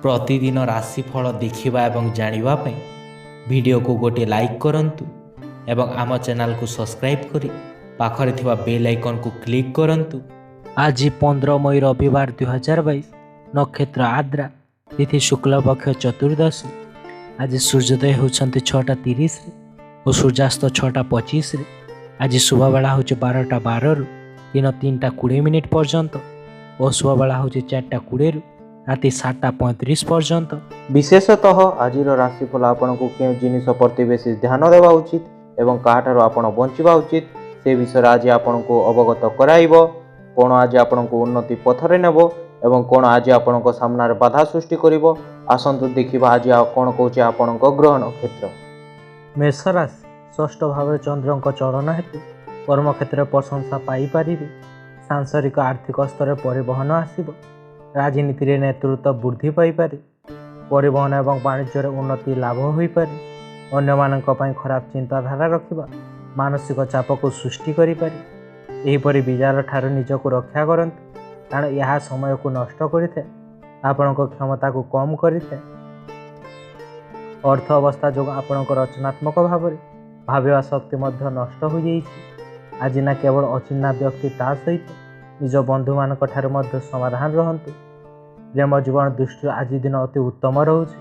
ପ୍ରତିଦିନ ରାଶିଫଳ ଦେଖିବା ଏବଂ ଜାଣିବା ପାଇଁ ଭିଡ଼ିଓକୁ ଗୋଟିଏ ଲାଇକ୍ କରନ୍ତୁ ଏବଂ ଆମ ଚ୍ୟାନେଲକୁ ସବସ୍କ୍ରାଇବ୍ କରି ପାଖରେ ଥିବା ବେଲ୍ ଆଇକନ୍କୁ କ୍ଲିକ୍ କରନ୍ତୁ। ଆଜି 15 ମଇ ରବିବାର 2022, ନକ୍ଷତ୍ର ଆଦ୍ରା, ତିଥି ଶୁକ୍ଳପକ୍ଷ ଚତୁର୍ଦ୍ଦଶୀ। ଆଜି ସୂର୍ଯ୍ୟୋଦୟ ହେଉଛନ୍ତି 6ଟା 30ରେ ଓ ସୂର୍ଯ୍ୟାସ୍ତ 6ଟା 25ରେ। ଆଜି ଶୁଭବେଳା ହେଉଛି 12ଟା 12ରୁ ଦିନ 3ଟା 20 ମିନିଟ୍ ପର୍ଯ୍ୟନ୍ତ ଓ ଶୁଭବେଳା ହେଉଛି 4ଟା 20ରୁ ରାତି 7ଟା 35 ପର୍ଯ୍ୟନ୍ତ। ବିଶେଷତଃ ଆଜିର ରାଶିଫଳ ଆପଣଙ୍କୁ କେଉଁ ଜିନିଷ ପ୍ରତି ବେଶୀ ଧ୍ୟାନ ଦେବା ଉଚିତ ଏବଂ କାହାଠାରୁ ଆପଣ ବଞ୍ଚିବା ଉଚିତ, ସେ ବିଷୟରେ ଆଜି ଆପଣଙ୍କୁ ଅବଗତ କରାଇବ। କ'ଣ ଆଜି ଆପଣଙ୍କୁ ଉନ୍ନତି ପଥରେ ନେବ ଏବଂ କ'ଣ ଆଜି ଆପଣଙ୍କ ସାମ୍ନାରେ ବାଧା ସୃଷ୍ଟି କରିବ, ଆସନ୍ତୁ ଦେଖିବା ଆଜି ଆଉ କ'ଣ କହୁଛି ଆପଣଙ୍କ ଗ୍ରହ ନକ୍ଷତ୍ର। ମେଷ ରାଶି, ଷଷ୍ଠ ଭାବରେ ଚନ୍ଦ୍ରଙ୍କ ଚଳନ ହେତୁ କର୍ମକ୍ଷେତ୍ରରେ ପ୍ରଶଂସା ପାଇପାରିବେ। ସାଂସାରିକ ଆର୍ଥିକ ସ୍ତରରେ ପରିବହନ ଆସିବ। ରାଜନୀତିରେ ନେତୃତ୍ୱ ବୃଦ୍ଧି ପାଇପାରେ। ପରିବହନ ଏବଂ ବାଣିଜ୍ୟରେ ଉନ୍ନତି ଲାଭ ହୋଇପାରେ। ଅନ୍ୟମାନଙ୍କ ପାଇଁ ଖରାପ ଚିନ୍ତାଧାରା ରଖିବା ମାନସିକ ଚାପକୁ ସୃଷ୍ଟି କରିପାରେ। ଏହିପରି ବିଚାର ଠାରୁ ନିଜକୁ ରକ୍ଷା କରନ୍ତୁ, କାରଣ ଏହା ସମୟକୁ ନଷ୍ଟ କରିଥାଏ, ଆପଣଙ୍କ କ୍ଷମତାକୁ କମ୍ କରିଥାଏ। ଅର୍ଥ ଅବସ୍ଥା ଯୋଗୁଁ ଆପଣଙ୍କ ରଚନାତ୍ମକ ଭାବରେ ଭାବିବା ଶକ୍ତି ମଧ୍ୟ ନଷ୍ଟ ହୋଇଯାଇଛି। ଆଜି ନା କେବଳ ଅଚିହ୍ନା ବ୍ୟକ୍ତି, ତା ସହିତ ନିଜ ବନ୍ଧୁମାନଙ୍କ ଠାରୁ ମଧ୍ୟ ସାବଧାନ ରହନ୍ତୁ। ପ୍ରେମ ଜୀବନ ଦୃଷ୍ଟିରୁ ଆଜି ଦିନ ଅତି ଉତ୍ତମ ରହୁଛି।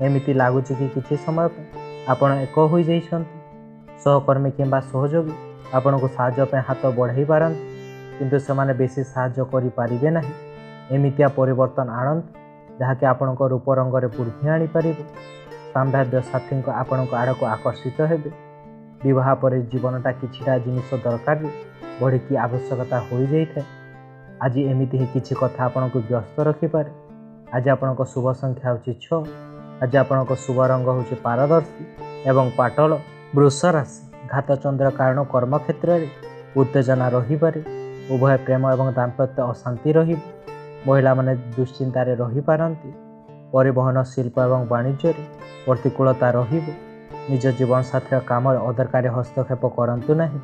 ଏମିତି ଲାଗୁଛି କି କିଛି ସମୟ ପାଇଁ ଆପଣ ଏକ ହୋଇଯାଇଛନ୍ତି। ସହକର୍ମୀ କିମ୍ବା ସହଯୋଗୀ ଆପଣଙ୍କୁ ସାହାଯ୍ୟ ପାଇଁ ହାତ ବଢ଼ାଇ ପାରନ୍ତି, କିନ୍ତୁ ସେମାନେ ବେଶୀ ସାହାଯ୍ୟ କରିପାରିବେ ନାହିଁ। ଏମିତିଆ ପରିବର୍ତ୍ତନ ଆଣନ୍ତୁ ଯାହାକି ଆପଣଙ୍କ ରୂପ ରଙ୍ଗରେ ବୃଦ୍ଧି ଆଣିପାରିବ। ସମ୍ଭାବ୍ୟ ସାଥୀଙ୍କ ଆପଣଙ୍କ ଆଡ଼କୁ ଆକର୍ଷିତ ହେବେ। ବିବାହ ପରେ ଜୀବନଟା କିଛିଟା ଜିନିଷ ଦରକାରରୁ ବଢ଼ିକି ଆବଶ୍ୟକତା ହୋଇଯାଇଥାଏ। ଆଜି ଏମିତି ହିଁ କିଛି କଥା ଆପଣଙ୍କୁ ବ୍ୟସ୍ତ ରଖିପାରେ। ଆଜି ଆପଣଙ୍କ ଶୁଭ ସଂଖ୍ୟା ହେଉଛି 6। ଆଜି ଆପଣଙ୍କ ଶୁଭ ରଙ୍ଗ ହେଉଛି ପାରଦର୍ଶୀ ଏବଂ ପାଟଳ। ବୃଷ ରାଶି, ଘାତଚନ୍ଦ୍ର କାରଣ କର୍ମକ୍ଷେତ୍ରରେ ଉତ୍ତେଜନା ରହିପାରେ। ଉଭୟ ପ୍ରେମ ଏବଂ ଦାମ୍ପତ୍ୟ ଅଶାନ୍ତି ରହିବ। ମହିଳାମାନେ ଦୁଶ୍ଚିନ୍ତାରେ ରହିପାରନ୍ତି। ପରିବହନ, ଶିଳ୍ପ ଏବଂ ବାଣିଜ୍ୟରେ ପ୍ରତିକୂଳତା ରହିବ। ନିଜ ଜୀବନସାଥୀର କାମରେ ଅଦରକାରୀ ହସ୍ତକ୍ଷେପ କରନ୍ତୁ ନାହିଁ।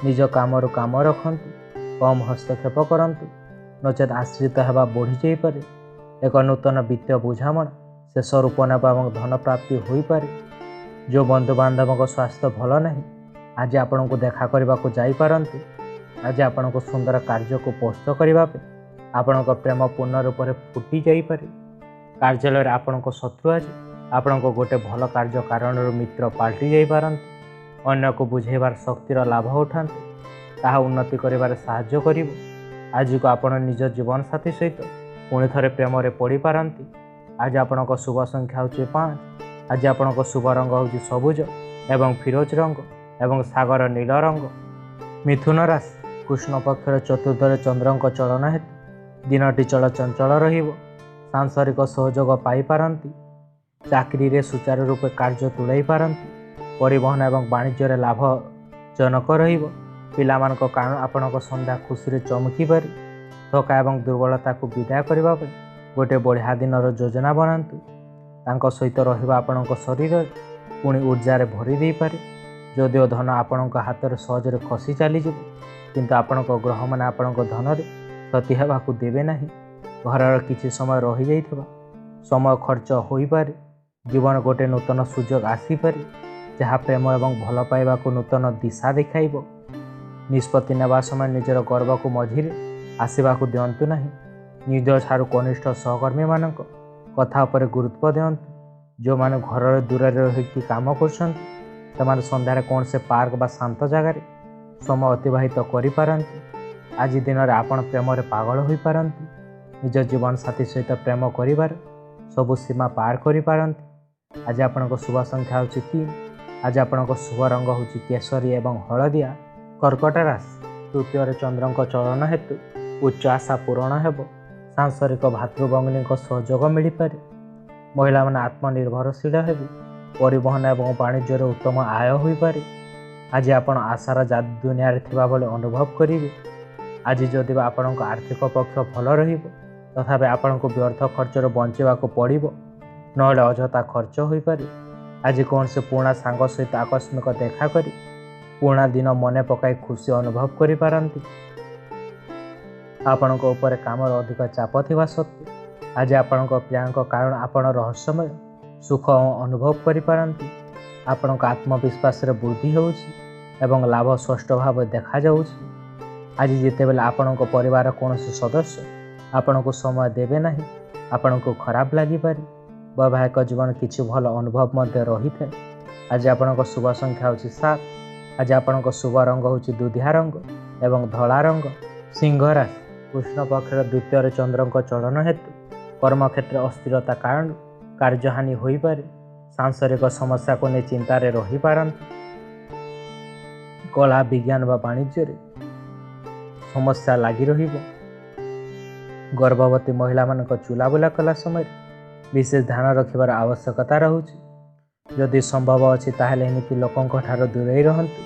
ନିଜ କାମରୁ କାମ ରଖନ୍ତୁ, କମ୍ ହସ୍ତକ୍ଷେପ କରନ୍ତୁ, ନଚେତ୍ ଆଶ୍ରିତ ହେବା ବଢ଼ିଯାଇପାରେ। ଏକ ନୂତନ ବିତ୍ତୀୟ ବୁଝାମଣା ଶେଷ ରୂପ ନେବ ଏବଂ ଧନ ପ୍ରାପ୍ତି ହୋଇପାରେ। ଯେଉଁ ବନ୍ଧୁବାନ୍ଧବଙ୍କ ସ୍ୱାସ୍ଥ୍ୟ ଭଲ ନାହିଁ, ଆଜି ଆପଣଙ୍କୁ ଦେଖା କରିବାକୁ ଯାଇପାରନ୍ତି। ଆଜି ଆପଣଙ୍କୁ ସୁନ୍ଦର କାର୍ଯ୍ୟକୁ ପୋଷଣ କରିବା ପାଇଁ ଆପଣଙ୍କ ପ୍ରେମ ପୂର୍ଣ୍ଣ ରୂପରେ ଫୁଟି ଯାଇପାରେ। କାର୍ଯ୍ୟାଳୟରେ ଆପଣଙ୍କ ଶତ୍ରୁ ଆଜି ଆପଣଙ୍କ ଗୋଟେ ଭଲ କାର୍ଯ୍ୟ କାରଣରୁ ମିତ୍ର ପାଲଟି ଯାଇପାରନ୍ତି। ଅନ୍ୟକୁ ବୁଝେଇବାର ଶକ୍ତିର ଲାଭ ଉଠାନ୍ତୁ, ତାହା ଉନ୍ନତି କରିବାରେ ସାହାଯ୍ୟ କରିବ। ଆଜିକୁ ଆପଣ ନିଜ ଜୀବନସାଥୀ ସହିତ ପୁଣି ଥରେ ପ୍ରେମରେ ପଡ଼ିପାରନ୍ତି। ଆଜି ଆପଣଙ୍କ ଶୁଭ ସଂଖ୍ୟା ହେଉଛି 5। ଆଜି ଆପଣଙ୍କ ଶୁଭ ରଙ୍ଗ ହେଉଛି ସବୁଜ ଏବଂ ଫିରୋଜ ରଙ୍ଗ ଏବଂ ସାଗର ନୀଳ ରଙ୍ଗ। ମିଥୁନ ରାଶି, କୃଷ୍ଣ ପକ୍ଷର ଚତୁର୍ଥରେ ଚନ୍ଦ୍ରଙ୍କ ଚଳନ ହେତୁ ଦିନଟି ଚଳଚଞ୍ଚଳ ରହିବ। ସାଂସାରିକ ସହଯୋଗ ପାଇପାରନ୍ତି। ଚାକିରିରେ ସୁଚାରୁ ରୂପେ କାର୍ଯ୍ୟ ତୁଲାଇ ପାରନ୍ତି। ପରିବହନ ଏବଂ ବାଣିଜ୍ୟରେ ଲାଭଜନକ ରହିବ। ପିଲାମାନଙ୍କ କାରଣ ଆପଣଙ୍କ ସନ୍ଧ୍ୟା ଖୁସିରେ ଚମକିପାରେ। ଥକା ଏବଂ ଦୁର୍ବଳତାକୁ ବିଦାୟ କରିବା ପାଇଁ ଗୋଟିଏ ବଢ଼ିଆ ଦିନର ଯୋଜନା ବନାନ୍ତୁ। ତାଙ୍କ ସହିତ ରହିବା ଆପଣଙ୍କ ଶରୀରରେ ପୁଣି ଉର୍ଜାରେ ଭରି ଦେଇପାରେ। ଯଦିଓ ଧନ ଆପଣଙ୍କ ହାତରେ ସହଜରେ ଖସି ଚାଲିଯିବ, କିନ୍ତୁ ଆପଣଙ୍କ ଗ୍ରହମାନେ ଆପଣଙ୍କ ଧନରେ କ୍ଷତି ହେବାକୁ ଦେବେ ନାହିଁ। ଘରର କିଛି ସମୟ ରହିଯାଇଥିବା ସମୟ ଖର୍ଚ୍ଚ ହୋଇପାରେ। ଜୀବନ ଗୋଟେ ନୂତନ ସୁଯୋଗ ଆସିପାରେ, ଯାହା ପ୍ରେମ ଏବଂ ଭଲ ପାଇବାକୁ ନୂତନ ଦିଶା ଦେଖାଇବ। ନିଷ୍ପତ୍ତି ନେବା ସମୟ ନିଜର ଗର୍ବକୁ ମଝିରେ ଆସିବାକୁ ଦିଅନ୍ତୁ ନାହିଁ। ନିଜ ଠାରୁ କନିଷ୍ଠ ସହକର୍ମୀମାନଙ୍କ କଥା ଉପରେ ଗୁରୁତ୍ୱ ଦିଅନ୍ତୁ। ଯେଉଁମାନେ ଘରର ଦୂରରେ ରହିକି କାମ କରୁଛନ୍ତି, ସେମାନେ ସନ୍ଧ୍ୟାରେ କୌଣସି ପାର୍କ ବା ଶାନ୍ତ ଜାଗାରେ ସମୟ ଅତିବାହିତ କରିପାରନ୍ତି। ଆଜି ଦିନରେ ଆପଣ ପ୍ରେମରେ ପାଗଳ ହୋଇପାରନ୍ତି। ନିଜ ଜୀବନସାଥୀ ସହିତ ପ୍ରେମ କରିବାର ସବୁ ସୀମା ପାର କରିପାରନ୍ତି। ଆଜି ଆପଣଙ୍କ ଶୁଭ ସଂଖ୍ୟା ହେଉଛି 3। ଆଜି ଆପଣଙ୍କ ଶୁଭ ରଙ୍ଗ ହେଉଛି କେଶରୀ ଏବଂ ହଳଦିଆ। କର୍କଟ ରାଶି, ତୃତୀୟରେ ଚନ୍ଦ୍ରଙ୍କ ଚଳନ ହେତୁ ଉଚ୍ଚ ଆଶା ପୂରଣ ହେବ। ସାଂସାରିକ ଭାତୃଭଗ୍ନୀଙ୍କ ସହଯୋଗ ମିଳିପାରେ। ମହିଳାମାନେ ଆତ୍ମନିର୍ଭରଶୀଳ ହେବେ। ପରିବହନ ଏବଂ ବାଣିଜ୍ୟରେ ଉତ୍ତମ ଆୟ ହୋଇପାରେ। ଆଜି ଆପଣ ଆଶାର ଯାଦୁ ଦୁନିଆରେ ଥିବା ଭଳି ଅନୁଭବ କରିବେ। ଆଜି ଯଦି ବା ଆପଣଙ୍କ ଆର୍ଥିକ ପକ୍ଷ ଭଲ ରହିବ, ତଥାପି ଆପଣଙ୍କୁ ବ୍ୟର୍ଥ ଖର୍ଚ୍ଚରୁ ବଞ୍ଚିବାକୁ ପଡ଼ିବ, ନହେଲେ ଅଯଥା ଖର୍ଚ୍ଚ ହୋଇପାରେ। ଆଜି କୌଣସି ପୁରୁଣା ସାଙ୍ଗ ସହିତ ଆକସ୍ମିକ ଦେଖା କରି ପୁରୁଣା ଦିନ ମନେ ପକାଇ ଖୁସି ଅନୁଭବ କରିପାରନ୍ତି। ଆପଣଙ୍କ ଉପରେ କାମର ଅଧିକ ଚାପ ଥିବା ସତ୍ତ୍ୱେ ଆଜି ଆପଣଙ୍କ ପ୍ରିୟାଙ୍କ କାରଣ ଆପଣ ରହସ୍ୟମୟ ସୁଖ ଅନୁଭବ କରିପାରନ୍ତି। ଆପଣଙ୍କ ଆତ୍ମବିଶ୍ୱାସରେ ବୃଦ୍ଧି ହେଉଛି ଏବଂ ଲାଭ ସ୍ପଷ୍ଟ ଭାବେ ଦେଖାଯାଉଛି। ଆଜି ଯେତେବେଳେ ଆପଣଙ୍କ ପରିବାର କୌଣସି ସଦସ୍ୟ ଆପଣଙ୍କୁ ସମୟ ଦେବେ ନାହିଁ, ଆପଣଙ୍କୁ ଖରାପ ଲାଗିପାରେ। ବୈବାହିକ ଜୀବନ କିଛି ଭଲ ଅନୁଭବ ମଧ୍ୟ ରହିଥାଏ। ଆଜି ଆପଣଙ୍କ ଶୁଭ ସଂଖ୍ୟା ହେଉଛି 7। ଆଜି ଆପଣଙ୍କ ଶୁଭ ରଙ୍ଗ ହେଉଛି ଦୁଧିଆ ରଙ୍ଗ ଏବଂ ଧଳା ରଙ୍ଗ। ସିଂହ ରାଶି, କୃଷ୍ଣ ପକ୍ଷର ଦ୍ୱିତୀୟରେ ଚନ୍ଦ୍ରଙ୍କ ଚଳନ ହେତୁ କର୍ମକ୍ଷେତ୍ରରେ ଅସ୍ଥିରତା କାରଣରୁ କାର୍ଯ୍ୟହାନି ହୋଇପାରେ। ସାଂସାରିକ ସମସ୍ୟାକୁ ନେଇ ଚିନ୍ତାରେ ରହିପାରନ୍ତି। କଳା, ବିଜ୍ଞାନ ବା ବାଣିଜ୍ୟରେ ସମସ୍ୟା ଲାଗି ରହିବ। ଗର୍ଭବତୀ ମହିଳାମାନଙ୍କ ଚୁଲାବୁଲା କଲା ସମୟରେ ବିଶେଷ ଧ୍ୟାନ ରଖିବାର ଆବଶ୍ୟକତା ରହୁଛି। ଯଦି ସମ୍ଭବ ଅଛି ତାହେଲେ ଏମିତି ଲୋକଙ୍କ ଠାରୁ ଦୂରେଇ ରହନ୍ତୁ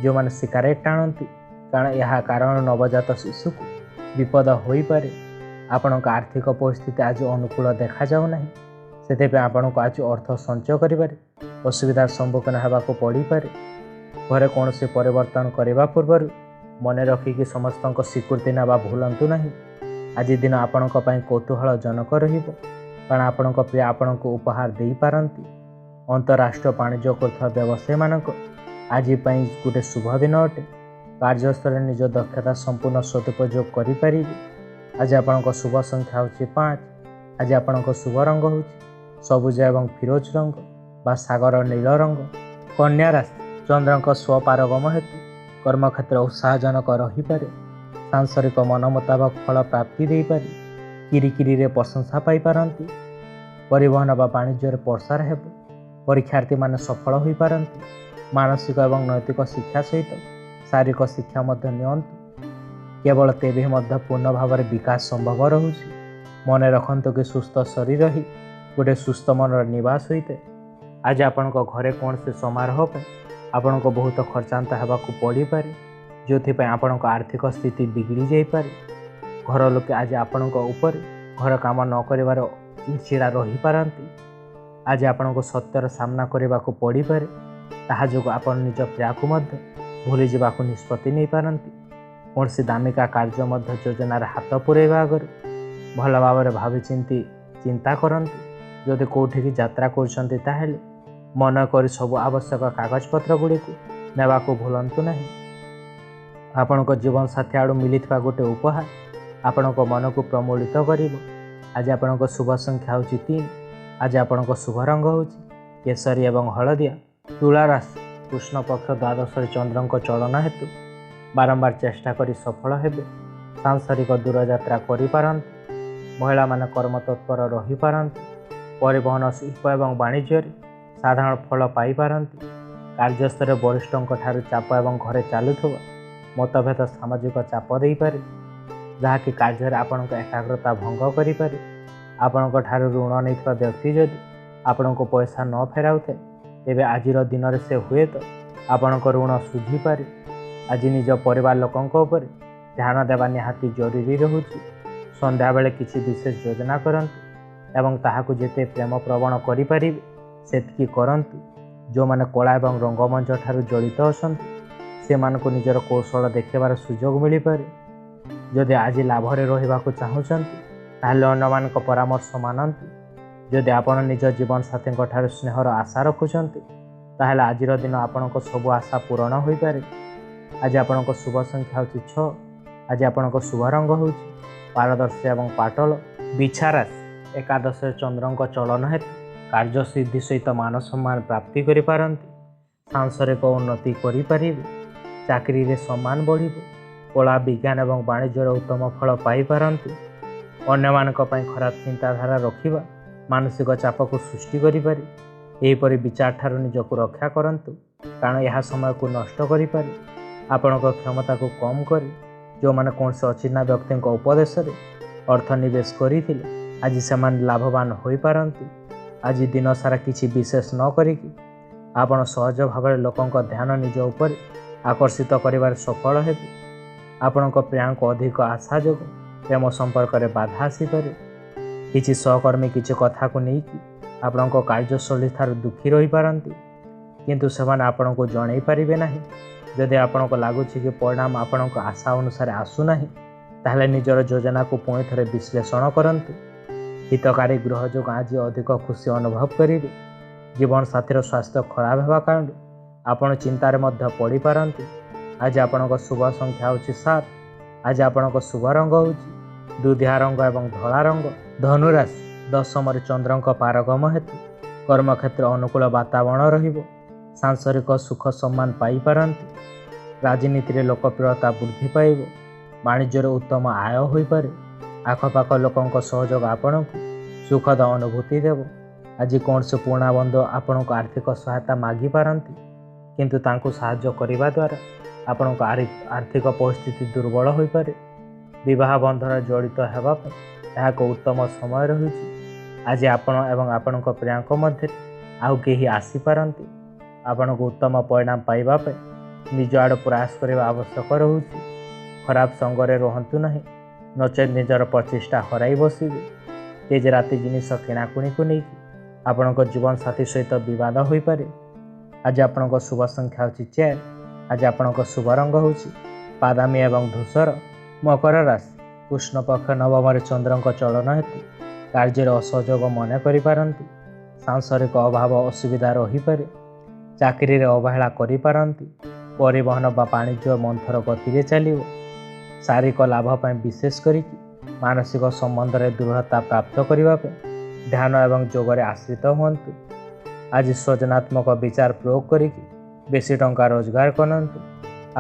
ଯେଉଁମାନେ ସିଗାରେଟ୍ ଟାଣନ୍ତି, କାରଣ ଏହା କାରଣ ନବଜାତ ଶିଶୁକୁ ବିପଦ ହୋଇପାରେ। ଆପଣଙ୍କ ଆର୍ଥିକ ପରିସ୍ଥିତି ଆଜି ଅନୁକୂଳ ଦେଖାଯାଉ ନାହିଁ, ସେଥିପାଇଁ ଆପଣଙ୍କୁ ଆଜି ଅର୍ଥ ସଞ୍ଚୟ କରିବାରେ ଅସୁବିଧାର ସମ୍ମୁଖୀନ ହେବାକୁ ପଡ଼ିପାରେ। ଘରେ କୌଣସି ପରିବର୍ତ୍ତନ କରିବା ପୂର୍ବରୁ ମନେ ରଖିକି ସମସ୍ତଙ୍କ ସ୍ୱୀକୃତି ନେବା ଭୁଲନ୍ତୁ ନାହିଁ। ଆଜି ଦିନ ଆପଣଙ୍କ ପାଇଁ କୌତୂହଳଜନକ ରହିବ, କାରଣ ଆପଣଙ୍କ ପ୍ରିୟ ଆପଣଙ୍କୁ ଉପହାର ଦେଇପାରନ୍ତି। ଅନ୍ତରାଷ୍ଟ୍ରୀୟ ବାଣିଜ୍ୟ କରୁଥିବା ବ୍ୟବସାୟୀମାନଙ୍କ ଆଜି ପାଇଁ ଗୋଟେ ଶୁଭ ଦିନ ଅଟେ। କାର୍ଯ୍ୟସ୍ଥଳରେ ନିଜ ଦକ୍ଷତା ସମ୍ପୂର୍ଣ୍ଣ ସଦୁପଯୋଗ କରିପାରିବେ। ଆଜି ଆପଣଙ୍କ ଶୁଭ ସଂଖ୍ୟା ହେଉଛି 5। ଆଜି ଆପଣଙ୍କ ଶୁଭ ରଙ୍ଗ ହେଉଛି ସବୁଜ ଏବଂ ଫିରୋଜ ରଙ୍ଗ ବା ସାଗର ନୀଳ ରଙ୍ଗ। କନ୍ୟା ରାଶି, ଚନ୍ଦ୍ରଙ୍କ ସ୍ୱପାରଗମ ହେତୁ କର୍ମକ୍ଷେତ୍ର ଉତ୍ସାହଜନକ ରହିପାରେ। ସାଂସାରିକ ମନ ମୁତାବକ ଫଳ ପ୍ରାପ୍ତି ଦେଇପାରେ। କିରିକିରିରେ ପ୍ରଶଂସା ପାଇପାରନ୍ତି। ପରିବହନ ବା ବାଣିଜ୍ୟରେ ପ୍ରସାର ହେବ। ପରୀକ୍ଷାର୍ଥୀମାନେ ସଫଳ ହୋଇପାରନ୍ତି। ମାନସିକ ଏବଂ ନୈତିକ ଶିକ୍ଷା ସହିତ ଶାରୀରିକ ଶିକ୍ଷା ମଧ୍ୟ ନିଅନ୍ତୁ, କେବଳ ତେବେ ମଧ୍ୟ ପୂର୍ଣ୍ଣ ଭାବରେ ବିକାଶ ସମ୍ଭବ ରହୁଛି। ମନେ ରଖନ୍ତୁ କି ସୁସ୍ଥ ଶରୀର ହିଁ ଗୋଟେ ସୁସ୍ଥ ମନର ନିବାସ ହୋଇଥାଏ। ଆଜି ଆପଣଙ୍କ ଘରେ କୌଣସି ସମାରୋହ ପାଇଁ ଆପଣଙ୍କୁ ବହୁତ ଖର୍ଚ୍ଚାନ୍ତ ହେବାକୁ ପଡ଼ିପାରେ, ଯେଉଁଥିପାଇଁ ଆପଣଙ୍କ ଆର୍ଥିକ ସ୍ଥିତି ବିଗିଡ଼ି ଯାଇପାରେ। ଘର ଲୋକେ ଆଜି ଆପଣଙ୍କ ଉପରେ ଘର କାମ ନ କରିବାର ଚିଡ଼ଚିଡ଼ା ରହିପାରନ୍ତି। ଆଜି ଆପଣଙ୍କୁ ସତ୍ୟର ସାମ୍ନା କରିବାକୁ ପଡ଼ିପାରେ, ତାହା ଯୋଗୁଁ ଆପଣ ନିଜ ପ୍ରିୟାକୁ ମଧ୍ୟ ଭୁଲିଯିବାକୁ ନିଷ୍ପତ୍ତି ନେଇପାରନ୍ତି। କୌଣସି ଦାମିକା କାର୍ଯ୍ୟ ମଧ୍ୟ ଯୋଜନାରେ ହାତ ପୁରାଇବା ଆଗରୁ ଭଲ ଭାବରେ ଭାବିଚିନ୍ତି ଚିନ୍ତା କରନ୍ତୁ। ଯଦି କେଉଁଠିକି ଯାତ୍ରା କରୁଛନ୍ତି ତାହେଲେ ମନ କରି ସବୁ ଆବଶ୍ୟକ କାଗଜପତ୍ର ଗୁଡ଼ିକୁ ନେବାକୁ ଭୁଲନ୍ତୁ ନାହିଁ। ଆପଣଙ୍କ ଜୀବନସାଥୀ ଆଡ଼ୁ ମିଳିଥିବା ଗୋଟେ ଉପହାର ଆପଣଙ୍କ ମନକୁ ପ୍ରମୋଦିତ କରିବ। ଆଜି ଆପଣଙ୍କ ଶୁଭ ସଂଖ୍ୟା ହେଉଛି 3। ଆଜି ଆପଣଙ୍କ ଶୁଭ ରଙ୍ଗ ହେଉଛି କେଶରୀ ଏବଂ ହଳଦିଆ। ତୁଳା ରାଶି, କୃଷ୍ଣ ପକ୍ଷ ଦ୍ୱାଦଶରେ ଚନ୍ଦ୍ରଙ୍କ ଚଳନ ହେତୁ ବାରମ୍ବାର ଚେଷ୍ଟା କରି ସଫଳ ହେବେ। ସାଂସାରିକ ଦୂରଯାତ୍ରା କରିପାରନ୍ତି। ମହିଳାମାନେ କର୍ମତତ୍ପର ରହିପାରନ୍ତି। ପରିବହନ, ଶିଳ୍ପ ଏବଂ ବାଣିଜ୍ୟରେ ସାଧାରଣ ଫଳ ପାଇପାରନ୍ତି। କାର୍ଯ୍ୟସ୍ଥଳରେ ବରିଷ୍ଠଙ୍କ ଠାରୁ ଚାପ ଏବଂ ଘରେ ଚାଲୁଥିବା ମତଭେଦ ସାମାଜିକ ଚାପ ଦେଇପାରେ, ଯାହାକି କାର୍ଯ୍ୟରେ ଆପଣଙ୍କ ଏକାଗ୍ରତା ଭଙ୍ଗ କରିପାରେ। ଆପଣଙ୍କ ଠାରୁ ଋଣ ନେଇଥିବା ବ୍ୟକ୍ତି ଯଦି ଆପଣଙ୍କୁ ପଇସା ନ ଫେରାଉଥାଏ, ତେବେ ଆଜିର ଦିନରେ ସେ ହୁଏତ ଆପଣଙ୍କ ଋଣ ଶୁଝିପାରେ। ଆଜି ନିଜ ପରିବାର ଲୋକଙ୍କ ଉପରେ ଧ୍ୟାନ ଦେବା ନିହାତି ଜରୁରୀ ରହୁଛି। ସନ୍ଧ୍ୟାବେଳେ କିଛି ବିଶେଷ ଯୋଜନା କରନ୍ତୁ ଏବଂ ତାହାକୁ ଯେତେ ପ୍ରେମ ପ୍ରବଣ କରିପାରିବେ ସେତିକି କରନ୍ତୁ। ଯେଉଁମାନେ କଳା ଏବଂ ରଙ୍ଗମଞ୍ଚ ଠାରୁ ଜଡ଼ିତ ଅଛନ୍ତି ସେମାନଙ୍କୁ ନିଜର କୌଶଳ ଦେଖାଇବାର ସୁଯୋଗ ମିଳିପାରେ। ଯଦି ଆଜି ଲାଭରେ ରହିବାକୁ ଚାହୁଁଛନ୍ତି ତାହେଲେ ଅନ୍ୟମାନଙ୍କ ପରାମର୍ଶ ମାନନ୍ତୁ। ଯଦି ଆପଣ ନିଜ ଜୀବନସାଥୀଙ୍କ ଠାରୁ ସ୍ନେହର ଆଶା ରଖୁଛନ୍ତି ତାହେଲେ ଆଜିର ଦିନ ଆପଣଙ୍କ ସବୁ ଆଶା ପୂରଣ ହୋଇପାରେ। ଆଜି ଆପଣଙ୍କ ଶୁଭ ସଂଖ୍ୟା ହେଉଛି 6। ଆଜି ଆପଣଙ୍କ ଶୁଭ ରଙ୍ଗ ହେଉଛି ପାରଦର୍ଶୀ ଏବଂ ପାଟଳ। ବିଛା ରାଶି, ଏକାଦଶରେ ଚନ୍ଦ୍ରଙ୍କ ଚଳନ ହେତୁ କାର୍ଯ୍ୟସିଦ୍ଧି ସହିତ ମାନ ସମ୍ମାନ ପ୍ରାପ୍ତି କରିପାରନ୍ତି। ସାଂସାରିକ ଉନ୍ନତି କରିପାରିବେ। ଚାକିରିରେ ସମ୍ମାନ ବଢ଼ିବ। କଳା, ବିଜ୍ଞାନ ଏବଂ ବାଣିଜ୍ୟର ଉତ୍ତମ ଫଳ ପାଇପାରନ୍ତି। ଅନ୍ୟମାନଙ୍କ ପାଇଁ ଖରାପ ଚିନ୍ତାଧାରା ରଖିବା ମାନସିକ ଚାପକୁ ସୃଷ୍ଟି କରିପାରେ। ଏହିପରି ବିଚାର ଠାରୁ ନିଜକୁ ରକ୍ଷା କରନ୍ତୁ, କାରଣ ଏହା ସମୟକୁ ନଷ୍ଟ କରିପାରେ। ଆପଣଙ୍କ କ୍ଷମତାକୁ କମ୍ କରି ଯେଉଁମାନେ କୌଣସି ଅଚିହ୍ନା ବ୍ୟକ୍ତିଙ୍କ ଉପଦେଶରେ ଅର୍ଥ ନିବେଶ କରିଥିଲେ ଆଜି ସେମାନେ ଲାଭବାନ ହୋଇପାରନ୍ତି। ଆଜି ଦିନସାରା କିଛି ବିଶେଷ ନ କରିକି ଆପଣ ସହଜ ଭାବରେ ଲୋକଙ୍କ ଧ୍ୟାନ ନିଜ ଉପରେ ଆକର୍ଷିତ କରିବାରେ ସଫଳ ହେବେ। ଆପଣଙ୍କ ପ୍ରିୟାଙ୍କ ଅଧିକ ଆଶା ଯୋଗୁଁ ପ୍ରେମ ସମ୍ପର୍କରେ ବାଧା ଆସିପାରେ। କିଛି ସହକର୍ମୀ କିଛି କଥାକୁ ନେଇକି ଆପଣଙ୍କ କାର୍ଯ୍ୟଶୈଳୀ ଠାରୁ ଦୁଃଖୀ ରହିପାରନ୍ତି, କିନ୍ତୁ ସେମାନେ ଆପଣଙ୍କୁ ଜଣାଇ ପାରିବେ ନାହିଁ। ଯଦି ଆପଣଙ୍କୁ ଲାଗୁଛି କି ପରିଣାମ ଆପଣଙ୍କ ଆଶା ଅନୁସାରେ ଆସୁନାହିଁ, ତାହେଲେ ନିଜର ଯୋଜନାକୁ ପୁଣି ଥରେ ବିଶ୍ଳେଷଣ କରନ୍ତୁ। ହିତକାରୀ ଗ୍ରହ ଯୋଗୁଁ ଆଜି ଅଧିକ ଖୁସି ଅନୁଭବ କରିବେ। ଜୀବନସାଥୀର ସ୍ୱାସ୍ଥ୍ୟ ଖରାପ ହେବା କାରଣରୁ ଆପଣ ଚିନ୍ତାରେ ମଧ୍ୟ ପଡ଼ିପାରନ୍ତି। ଆଜି ଆପଣଙ୍କ ଶୁଭ ସଂଖ୍ୟା ହେଉଛି 7। ଆଜି ଆପଣଙ୍କ ଶୁଭ ରଙ୍ଗ ହେଉଛି ଦୁଧିଆ ରଙ୍ଗ ଏବଂ ଧଳା ରଙ୍ଗ। ଧନୁରାଶି, ଦଶମରେ ଚନ୍ଦ୍ରଙ୍କ ପାରଗମ ହେତୁ କର୍ମକ୍ଷେତ୍ର ଅନୁକୂଳ ବାତାବରଣ ରହିବ। ସାଂସାରିକ ସୁଖ ସମ୍ମାନ ପାଇପାରନ୍ତି। ରାଜନୀତିରେ ଲୋକପ୍ରିୟତା ବୃଦ୍ଧି ପାଇବ। ବାଣିଜ୍ୟରେ ଉତ୍ତମ ଆୟ ହୋଇପାରେ। ଆଖପାଖ ଲୋକଙ୍କ ସହଯୋଗ ଆପଣଙ୍କୁ ସୁଖଦ ଅନୁଭୂତି ଦେବ। ଆଜି କୌଣସି ପୁରୁଣା ବନ୍ଧୁ ଆପଣଙ୍କୁ ଆର୍ଥିକ ସହାୟତା ମାଗିପାରନ୍ତି, କିନ୍ତୁ ତାଙ୍କୁ ସାହାଯ୍ୟ କରିବା ଦ୍ୱାରା ଆପଣଙ୍କ ଆର୍ଥିକ ପରିସ୍ଥିତି ଦୁର୍ବଳ ହୋଇପାରେ। ବିବାହ ବନ୍ଧନରେ ଜଡ଼ିତ ହେବା ପାଇଁ ଏହା ଏକ ଉତ୍ତମ ସମୟ ରହିଛି। ଆଜି ଆପଣ ଏବଂ ଆପଣଙ୍କ ପ୍ରିୟାଙ୍କ ମଧ୍ୟରେ ଆଉ କେହି ଆସିପାରନ୍ତି। ଆପଣଙ୍କୁ ଉତ୍ତମ ପରିଣାମ ପାଇବା ପାଇଁ ନିଜ ଆଡ଼ୁ ପ୍ରୟାସ କରିବା ଆବଶ୍ୟକ ରହୁଛି। ଖରାପ ସଙ୍ଗରେ ରୁହନ୍ତୁ ନାହିଁ, ନଚେତ୍ ନିଜର ପ୍ରତିଷ୍ଠା ହରାଇ ବସିବେ। ତେଜରାତି ଜିନିଷ କିଣାକୁଣିକୁ ନେଇକି ଆପଣଙ୍କ ଜୀବନସାଥୀ ସହିତ ବିବାଦ ହୋଇପାରେ। ଆଜି ଆପଣଙ୍କ ଶୁଭ ସଂଖ୍ୟା ହେଉଛି 4। ଆଜି ଆପଣଙ୍କ ଶୁଭ ରଙ୍ଗ ହେଉଛି ବାଦାମୀ ଏବଂ ଧୂସର। ମକର ରାଶି, କୃଷ୍ଣପକ୍ଷ ନବମରେ ଚନ୍ଦ୍ରଙ୍କ ଚଳନ ହେତୁ କାର୍ଯ୍ୟରେ ଅସହଯୋଗ ମନେ କରିପାରନ୍ତି। ସାଂସାରିକ ଅଭାବ ଅସୁବିଧା ରହିପାରେ। ଚାକିରିରେ ଅବହେଳା କରିପାରନ୍ତି। ପରିବହନ ବା ବାଣିଜ୍ୟ ମନ୍ଥର ଗତିରେ ଚାଲିବ। ଶାରୀରିକ ଲାଭ ପାଇଁ ବିଶେଷ କରିକି ମାନସିକ ସମ୍ବନ୍ଧରେ ଦୃଢ଼ତା ପ୍ରାପ୍ତ କରିବା ପାଇଁ ଧ୍ୟାନ ଏବଂ ଯୋଗରେ ଆଶ୍ରିତ ହୁଅନ୍ତୁ। ଆଜି ସୃଜନାତ୍ମକ ବିଚାର ପ୍ରୟୋଗ କରିକି ବେଶୀ ଟଙ୍କା ରୋଜଗାର କରନ୍ତୁ।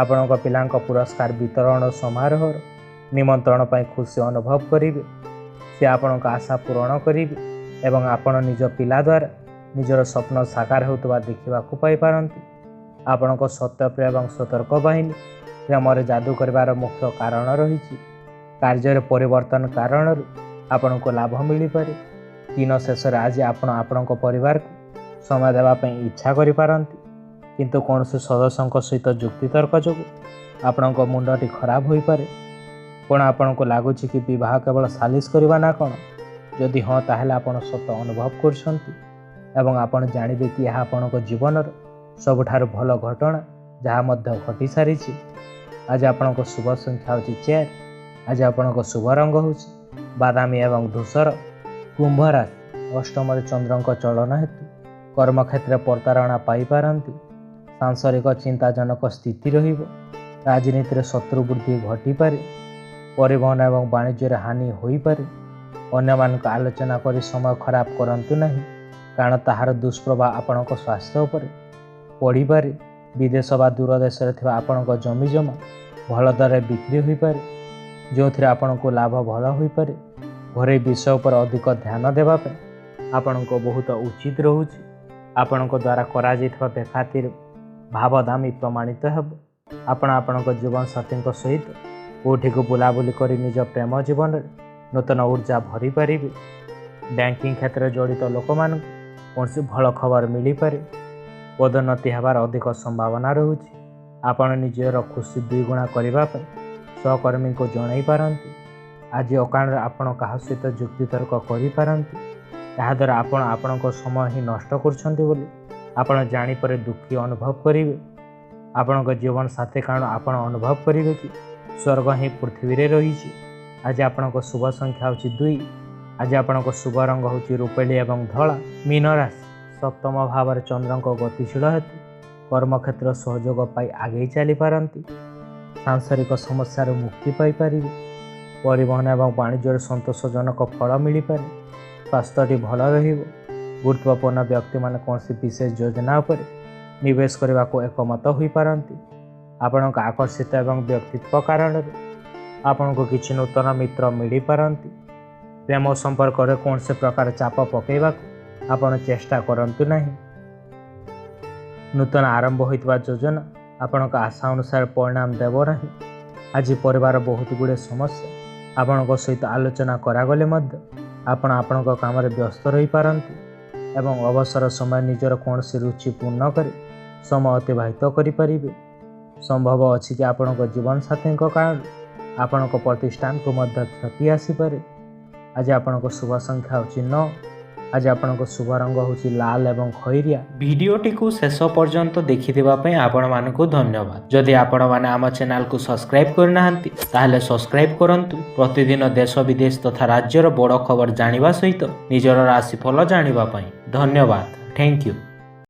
ଆପଣଙ୍କ ପିଲାଙ୍କ ପୁରସ୍କାର ବିତରଣ ସମାରୋହର ନିମନ୍ତ୍ରଣ ପାଇଁ ଖୁସି ଅନୁଭବ କରିବେ। ସେ ଆପଣଙ୍କ ଆଶା ପୂରଣ କରିବେ ଏବଂ ଆପଣ ନିଜ ପିଲା ଦ୍ୱାରା ନିଜର ସ୍ୱପ୍ନ ସାକାର ହେଉଥିବା ଦେଖିବାକୁ ପାଇପାରନ୍ତି। ଆପଣଙ୍କ ସତ୍ୟପ୍ରିୟ ଏବଂ ସତର୍କ ବାହିନୀ ପ୍ରେମରେ ଯାଦୁ କରିବାର ମୁଖ୍ୟ କାରଣ ରହିଛି। କାର୍ଯ୍ୟରେ ପରିବର୍ତ୍ତନ କାରଣରୁ ଆପଣଙ୍କୁ ଲାଭ ମିଳିପାରେ। ଦିନ ଶେଷରେ ଆଜି ଆପଣ ଆପଣଙ୍କ ପରିବାରକୁ ସମୟ ଦେବା ପାଇଁ ଇଚ୍ଛା କରିପାରନ୍ତି, କିନ୍ତୁ କୌଣସି ସଦସ୍ୟଙ୍କ ସହିତ ଯୁକ୍ତିତର୍କ ଯୋଗୁଁ ଆପଣଙ୍କ ମୁଣ୍ଡଟି ଖରାପ ହୋଇପାରେ। କ'ଣ ଆପଣଙ୍କୁ ଲାଗୁଛି କି ବିବାହ କେବଳ ସାଲିସ କରିବା ନା କ'ଣ? ଯଦି ହଁ, ତାହେଲେ ଆପଣ ସତ ଅନୁଭବ କରୁଛନ୍ତି ଏବଂ ଆପଣ ଜାଣିବେ କି ଏହା ଆପଣଙ୍କ ଜୀବନର ସବୁଠାରୁ ଭଲ ଘଟଣା ଯାହା ମଧ୍ୟ ଘଟିସାରିଛି। ଆଜି ଆପଣଙ୍କ ଶୁଭ ସଂଖ୍ୟା ହେଉଛି 4। ଆଜି ଆପଣଙ୍କ ଶୁଭ ରଙ୍ଗ ହେଉଛି ବାଦାମୀ ଏବଂ ଧୂସର। କୁମ୍ଭ ରାଶି, ଅଷ୍ଟମରେ ଚନ୍ଦ୍ରଙ୍କ ଚଳନ ହେତୁ କର୍ମକ୍ଷେତ୍ରରେ ପ୍ରତାରଣା ପାଇପାରନ୍ତି। ସାଂସାରିକ ଚିନ୍ତାଜନକ ସ୍ଥିତି ରହିବ। ରାଜନୀତିରେ ଶତ୍ରୁ ବୃଦ୍ଧି ଘଟିପାରେ। ପରିବହନ ଏବଂ ବାଣିଜ୍ୟରେ ହାନି ହୋଇପାରେ। ଅନ୍ୟମାନଙ୍କୁ ଆଲୋଚନା କରି ସମୟ ଖରାପ କରନ୍ତୁ ନାହିଁ, କାରଣ ତାହାର ଦୁଷ୍ପ୍ରଭାବ ଆପଣଙ୍କ ସ୍ୱାସ୍ଥ୍ୟ ଉପରେ ପଡ଼ିପାରେ। ବିଦେଶ ବା ଦୂର ଦେଶରେ ଥିବା ଆପଣଙ୍କ ଜମିଜମା ଭଲ ଦରରେ ବିକ୍ରି ହୋଇପାରେ, ଯେଉଁଥିରେ ଆପଣଙ୍କୁ ଲାଭ ଭଲ ହୋଇପାରେ। ଘରୋଇ ବିଷୟ ଉପରେ ଅଧିକ ଧ୍ୟାନ ଦେବା ପାଇଁ ଆପଣଙ୍କ ବହୁତ ଉଚିତ ରହୁଛି। ଆପଣଙ୍କ ଦ୍ୱାରା କରାଯାଇଥିବା ବେଖାତିର ଭାବଦାମୀ ପ୍ରମାଣିତ ହେବ। ଆପଣ ଆପଣଙ୍କ ଜୀବନସାଥୀଙ୍କ ସହିତ କେଉଁଠିକୁ ବୁଲାବୁଲି କରି ନିଜ ପ୍ରେମ ଜୀବନରେ ନୂତନ ଉର୍ଜା ଭରିପାରିବେ। ବ୍ୟାଙ୍କିଂ କ୍ଷେତ୍ରରେ ଜଡ଼ିତ ଲୋକମାନଙ୍କୁ କୌଣସି ଭଲ ଖବର ମିଳିପାରେ। ପଦୋନ୍ନତି ହେବାର ଅଧିକ ସମ୍ଭାବନା ରହୁଛି। ଆପଣ ନିଜର ଖୁସି ଦ୍ୱିଗୁଣା କରିବା ପାଇଁ ସହକର୍ମୀଙ୍କୁ ଜଣାଇ ପାରନ୍ତି। ଆଜି ଅକାରଣରେ ଆପଣ କାହା ସହିତ ଯୁକ୍ତିତର୍କ କରିପାରନ୍ତି। ଏହାଦ୍ୱାରା ଆପଣ ଆପଣଙ୍କ ସମୟ ହିଁ ନଷ୍ଟ କରୁଛନ୍ତି ବୋଲି ଆପଣ ଜାଣିପରେ ଦୁଃଖୀ ଅନୁଭବ କରିବେ। ଆପଣଙ୍କ ଜୀବନସାଥୀ କାରଣ ଆପଣ ଅନୁଭବ କରିବେ କି ସ୍ୱର୍ଗ ହିଁ ପୃଥିବୀରେ ରହିଛି। ଆଜି ଆପଣଙ୍କ ଶୁଭ ସଂଖ୍ୟା ହେଉଛି 2। ଆଜି ଆପଣଙ୍କ ଶୁଭ ରଙ୍ଗ ହେଉଛି ରୂପେଲି ଏବଂ ଧଳା। ମୀନ ରାଶି, ସପ୍ତମ ଭାବରେ ଚନ୍ଦ୍ରଙ୍କ ଗତିଶୀଳ ହେତୁ କର୍ମକ୍ଷେତ୍ର ସହଯୋଗ ପାଇ ଆଗେଇ ଚାଲିପାରନ୍ତି। ସାଂସାରିକ ସମସ୍ୟାରୁ ମୁକ୍ତି ପାଇପାରିବେ। ପରିବହନ ଏବଂ ବାଣିଜ୍ୟରେ ସନ୍ତୋଷଜନକ ଫଳ ମିଳିପାରେ। ସ୍ୱାସ୍ଥ୍ୟଟି ଭଲ ରହିବ। ଗୁରୁତ୍ୱପୂର୍ଣ୍ଣ ବ୍ୟକ୍ତିମାନେ କୌଣସି ବିଶେଷ ଯୋଜନା ଉପରେ ନିବେଶ କରିବାକୁ ଏକମତ ହୋଇପାରନ୍ତି। ଆପଣଙ୍କ ଆକର୍ଷିତ ଏବଂ ବ୍ୟକ୍ତିତ୍ୱ କାରଣରୁ ଆପଣଙ୍କୁ କିଛି ନୂତନ ମିତ୍ର ମିଳିପାରନ୍ତି। ପ୍ରେମ ସମ୍ପର୍କରେ କୌଣସି ପ୍ରକାର ଚାପ ପକାଇବାକୁ ଆପଣ ଚେଷ୍ଟା କରନ୍ତୁ ନାହିଁ। ନୂତନ ଆରମ୍ଭ ହୋଇଥିବା ଯୋଜନା ଆପଣଙ୍କ ଆଶା ଅନୁସାରେ ପରିଣାମ ଦେବ ନାହିଁ। ଆଜି ପରିବାର ବହୁତ ଗୁଡ଼ିଏ ସମସ୍ୟା ଆପଣଙ୍କ ସହିତ ଆଲୋଚନା କରାଗଲେ ମଧ୍ୟ ଆପଣ ଆପଣଙ୍କ କାମରେ ବ୍ୟସ୍ତ ରହିପାରନ୍ତି ଏବଂ ଅବସର ସମୟ ନିଜର କୌଣସି ରୁଚି ପୂର୍ଣ୍ଣ କରି ସମୟ ଅତିବାହିତ କରିପାରିବେ। ସମ୍ଭବ ଅଛି କି ଆପଣଙ୍କ ଜୀବନସାଥୀଙ୍କ କାରଣରୁ ଆପଣଙ୍କ ପ୍ରତିଷ୍ଠାନକୁ ମଧ୍ୟ କ୍ଷତି ଆସିପାରେ। ଆଜି ଆପଣଙ୍କ ଶୁଭ ସଂଖ୍ୟା ହେଉଛି 9। ଆଜି ଆପଣଙ୍କ ଶୁଭ ରଙ୍ଗ ହେଉଛି ଲାଲ ଏବଂ ଖଇରିଆ। ଭିଡ଼ିଓଟିକୁ ଶେଷ ପର୍ଯ୍ୟନ୍ତ ଦେଖିଥିବା ପାଇଁ ଆପଣମାନଙ୍କୁ ଧନ୍ୟବାଦ। ଯଦି ଆପଣମାନେ ଆମ ଚ୍ୟାନେଲକୁ ସବସ୍କ୍ରାଇବ୍ କରିନାହାନ୍ତି, ତାହେଲେ ସବସ୍କ୍ରାଇବ୍ କରନ୍ତୁ, ପ୍ରତିଦିନ ଦେଶ, ବିଦେଶ ତଥା ରାଜ୍ୟର ବଡ଼ ଖବର ଜାଣିବା ସହିତ ନିଜର ରାଶିଫଳ ଜାଣିବା ପାଇଁ। ଧନ୍ୟବାଦ। Thank you.